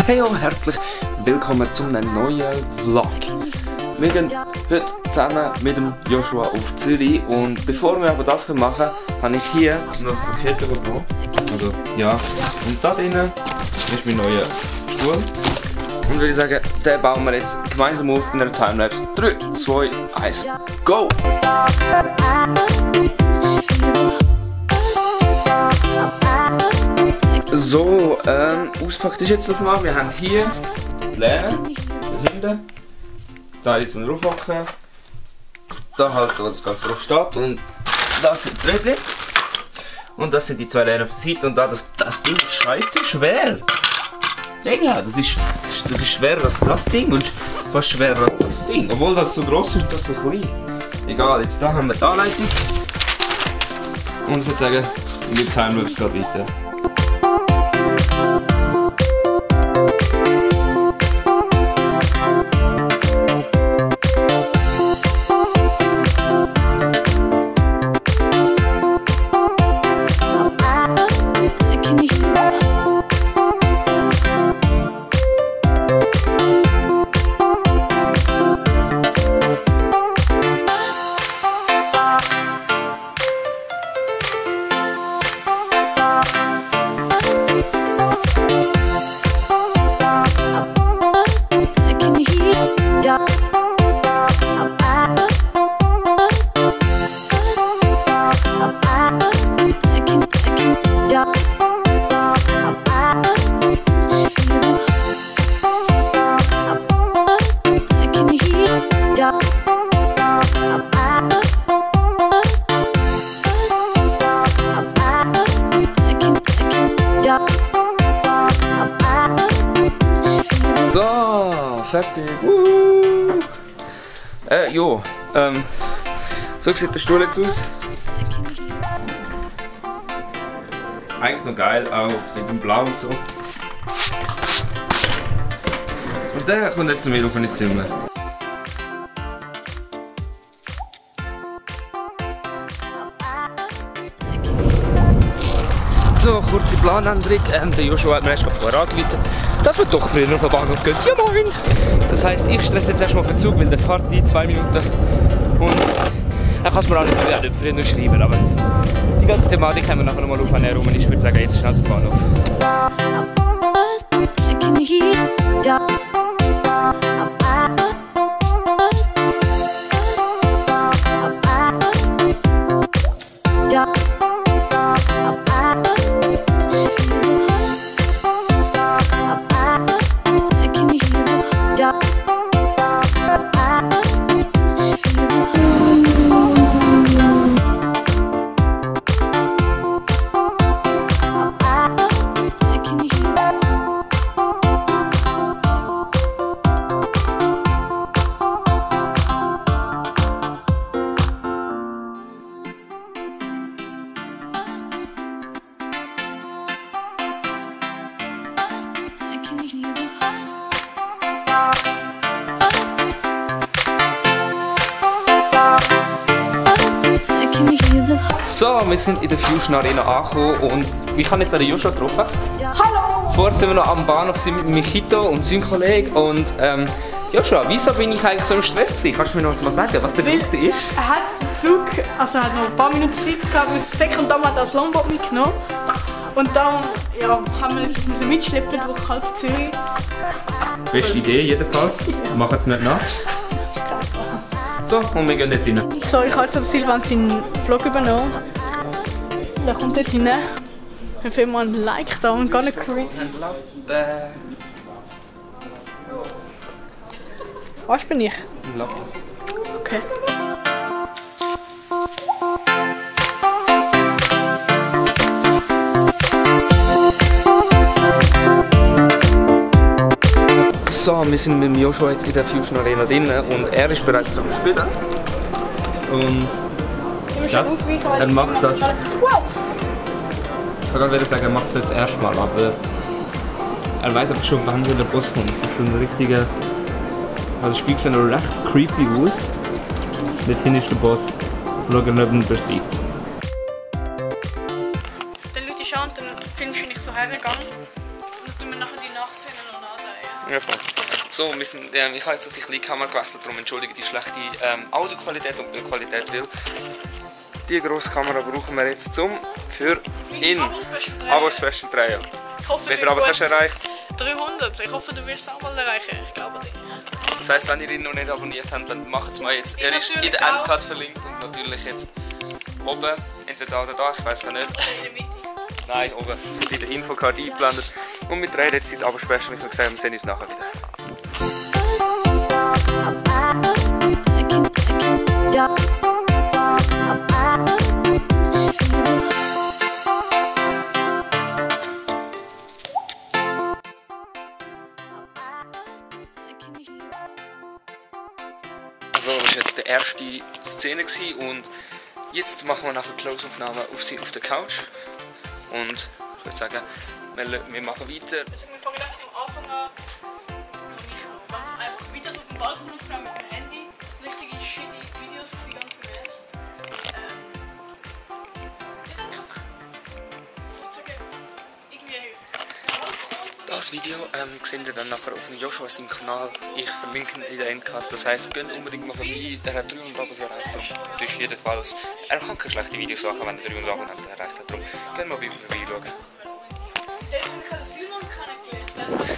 Hey und herzlich willkommen zu einem neuen Vlog. Wir gehen heute zusammen mit dem Joshua auf Zürich und bevor wir aber das machen können, habe ich hier noch ein Paket bekommen. Also ja, und da drinnen ist mein neuer Stuhl. Und würde ich sagen, den bauen wir jetzt gemeinsam auf in einer Timelapse. 3, 2, 1, go! So, auspackt ist jetzt das mal. Wir haben hier die Lehne, da hinten. Da jetzt drauf hocken. Da halt, wo das Ganze drauf steht. Und das sind die Rädchen. Und das sind die zwei Lehnen auf der Seite. Und da das Ding ist scheiße schwer. Digga, das ist schwerer als das Ding und fast schwerer als das Ding. Obwohl das so gross ist, das so klein. Egal, jetzt da haben wir die Anleitung. Und ich würde sagen, mit Timelapse geht weiter. So, fertig. So sieht der Stuhl jetzt aus. Eigentlich noch geil, auch mit dem Blau und so. Und der kommt jetzt mit auf ins Zimmer. So, kurze Planänderung. Der Joshua hat mir erst vorher angerufen, dass wir doch früher auf den Bahnhof gehen. Ja moin! Das heisst, ich stresse jetzt erstmal auf den Zug, weil der fährt in 2 Minuten. Und er kann es mir auch nicht früher schreiben, aber die ganze Thematik haben wir nachher nochmal auf einen rum und ich würde sagen, jetzt schnell zum Bahnhof. So, wir sind in der Fusion Arena angekommen und ich habe jetzt den Joshua getroffen. Hallo! Vorher sind wir noch am Bahnhof mit Michito und seinem Kollegen und Joshua, wieso bin ich eigentlich so im Stress gewesen? Kannst du mir noch mal sagen, was der Grund war? Er hat den Zug, also er hat noch ein paar Minuten Zeit gehabt, das Sekundär hat das Longboard mitgenommen. Und dann ja, haben wir es mitschleppen durch halb Zürich. Beste Idee jedenfalls, wir machen es nicht nach. So, und wir gehen jetzt rein. So, ich habe jetzt Silvan seinen Vlog übernommen. Der kommt jetzt rein. Ich will mal ein Like da und gar nicht creepy. Was bin ich? Ein Lappen. Okay. So, wir sind mit Joshua jetzt in der Fusion Arena drin und er ist bereits am Spielen. Und ja, er macht das. Wow! Ich kann gerade sagen, er macht es jetzt erstmal, aber er weiß aber schon, wann der Boss kommt. Das ist so ein richtiger. Also das Spiel sieht noch recht creepy aus. Dort hinten ist der Boss. Schauen, ob er besiegt. Dann schaue ich an und dann filmst du, wie ich so hergegangen. tun wir nachher die Nachtzähne noch andrehen. Ja, voll. So, ich habe jetzt auf die kleine Kamera gewechselt, darum entschuldige die schlechte Audioqualität und Bildqualität, weil die grosse Kamera brauchen wir jetzt für Abo-Special drehen. Ich hoffe, Wie viel Abos hast du erreicht? 300. Ich hoffe, du wirst es auch mal erreichen. Ich glaube nicht. Das heisst, wenn ihr ihn noch nicht abonniert habt, dann macht es mal jetzt. Er ist in der Endcard verlinkt und natürlich jetzt oben, entweder da oder da, ich weiß gar nicht. In der Mitte. Nein, oben sind in der Infocard eingeblendet. Und wir drehen jetzt sein Abo-Special. Ich habe gesagt, wir sehen uns nachher wieder. So, das war jetzt die erste Szene und jetzt machen wir nachher eine Close-Aufnahme auf der Couch. Und ich würde sagen, wir machen weiter. Also wir fangen einfach am Anfang an. Nicht so ganz einfach Videos auf dem Balkon aufnehmen mit dem Handy. Das sind richtige shitty Videos, die ganze Welt. Die dann einfach sozusagen irgendwie hilft. Das Video seht ihr dann nachher auf dem Joshua seinem Kanal. Ich verlinke ihn in der Endcard. Das heisst, geht unbedingt mal vorbei. Er hat 300 Abos erreicht. Es ist jedenfalls. Er kann keine schlechten Videos machen, wenn er 300 Abos erreicht hat. Darum geht mal bei ihm vorbeischauen. Ich habe Simon kennengelernt.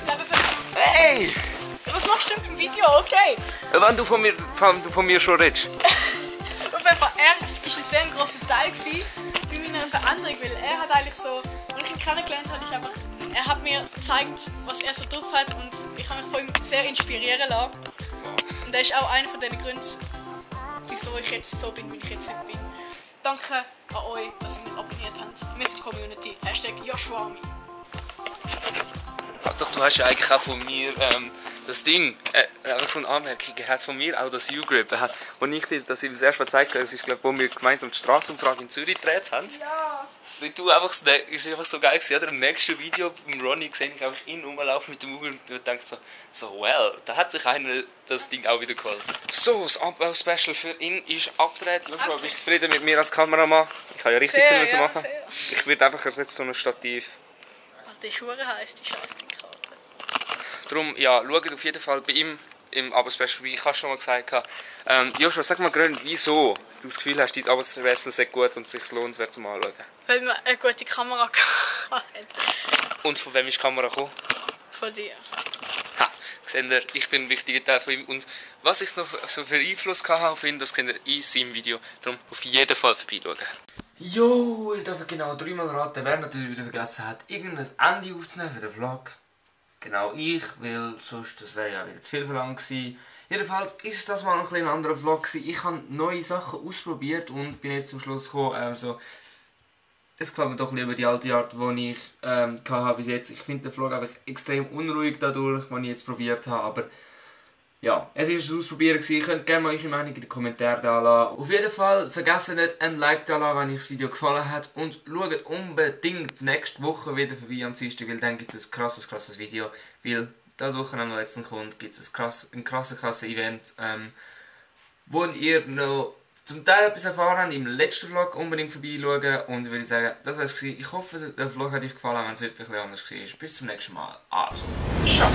Hey! Was machst du denn im Video? Okay. Wenn du von mir schon redest. Auf jeden Fall, er war ein sehr grosser Teil bei meiner Veränderung, weil er hat eigentlich so, als ich ihn kennengelernt habe, er hat mir gezeigt, was er so drauf hat und ich habe mich von ihm sehr inspirieren lassen. Und er ist auch einer von den Gründen, wieso ich jetzt so bin, wie ich jetzt heute bin. Danke an euch, dass ihr mich abonniert habt. Wir sind Community. #JoshuaArmy. Also, du hast ja eigentlich auch von mir das Ding, einfach so eine Anmerkung, er hat von mir auch das U-Grip, wo ich dir das ihm das erste Mal gezeigt habe, das ist, glaube ich, wo wir gemeinsam die Straßenumfrage in Zürich gedreht haben. Ja. Du einfach, ist einfach so geil gewesen, oder? Im nächsten Video beim Ronny sehe ich einfach ihn rumlaufen mit dem U-Grip und denke so, well, da hat sich einer das Ding auch wieder geholt. So, das Abbau-Special für ihn ist abgedreht. Joshua, bist du zufrieden mit mir als Kameramann? Ich kann ja richtig viel so machen. Sehr. Ich werde einfach ersetzt so ein Stativ. Die Schuhe heisst, die scheiß die Karte. Darum, ja, schaut auf jeden Fall bei ihm im Abo-Special vorbei. Ich habe schon mal gesagt, Joshua, sag mal Grund, wieso du das Gefühl hast, dein Abo-Special sehr gut und sich lohnenswert zum Anschauen? Weil man eine gute Kamera hat. Und von wem ist die Kamera gekommen? Von dir. Ha, seht ihr, ich bin ein wichtiger Teil von ihm. Und was ich noch so für Einfluss hatte auf ihn, das seht ihr in seinem Video. Darum auf jeden Fall vorbeischauen. Jo, ich darf genau 3-mal raten, wer natürlich wieder vergessen hat, irgendein Ende aufzunehmen für den Vlog. Genau ich, weil sonst das wäre ja wieder zu viel verlangt gewesen. Jedenfalls ist das mal ein bisschen anderer Vlog gewesen. Ich habe neue Sachen ausprobiert und bin jetzt zum Schluss gekommen, es gefällt mir doch lieber die alte Art, die ich hatte bis jetzt. Ich finde den Vlog einfach extrem unruhig dadurch, was ich jetzt probiert habe, aber ja, es war ein Ausprobieren gewesen. Ihr könnt gerne mal eure Meinung in den Kommentaren da lassen. Auf jeden Fall vergesst nicht ein Like da lassen, wenn euch das Video gefallen hat. Und schaut unbedingt nächste Woche wieder vorbei am Dienstag, weil dann gibt es ein krasses Video. Weil das Wochenende am letzten kommt, gibt es ein krasses Event, wo ihr noch zum Teil etwas erfahren habt im letzten Vlog. Unbedingt vorbeischauen. Und würde sagen, das war's gewesen. Ich hoffe, der Vlog hat euch gefallen, wenn es heute ein bisschen anders war. Bis zum nächsten Mal. Also, ciao!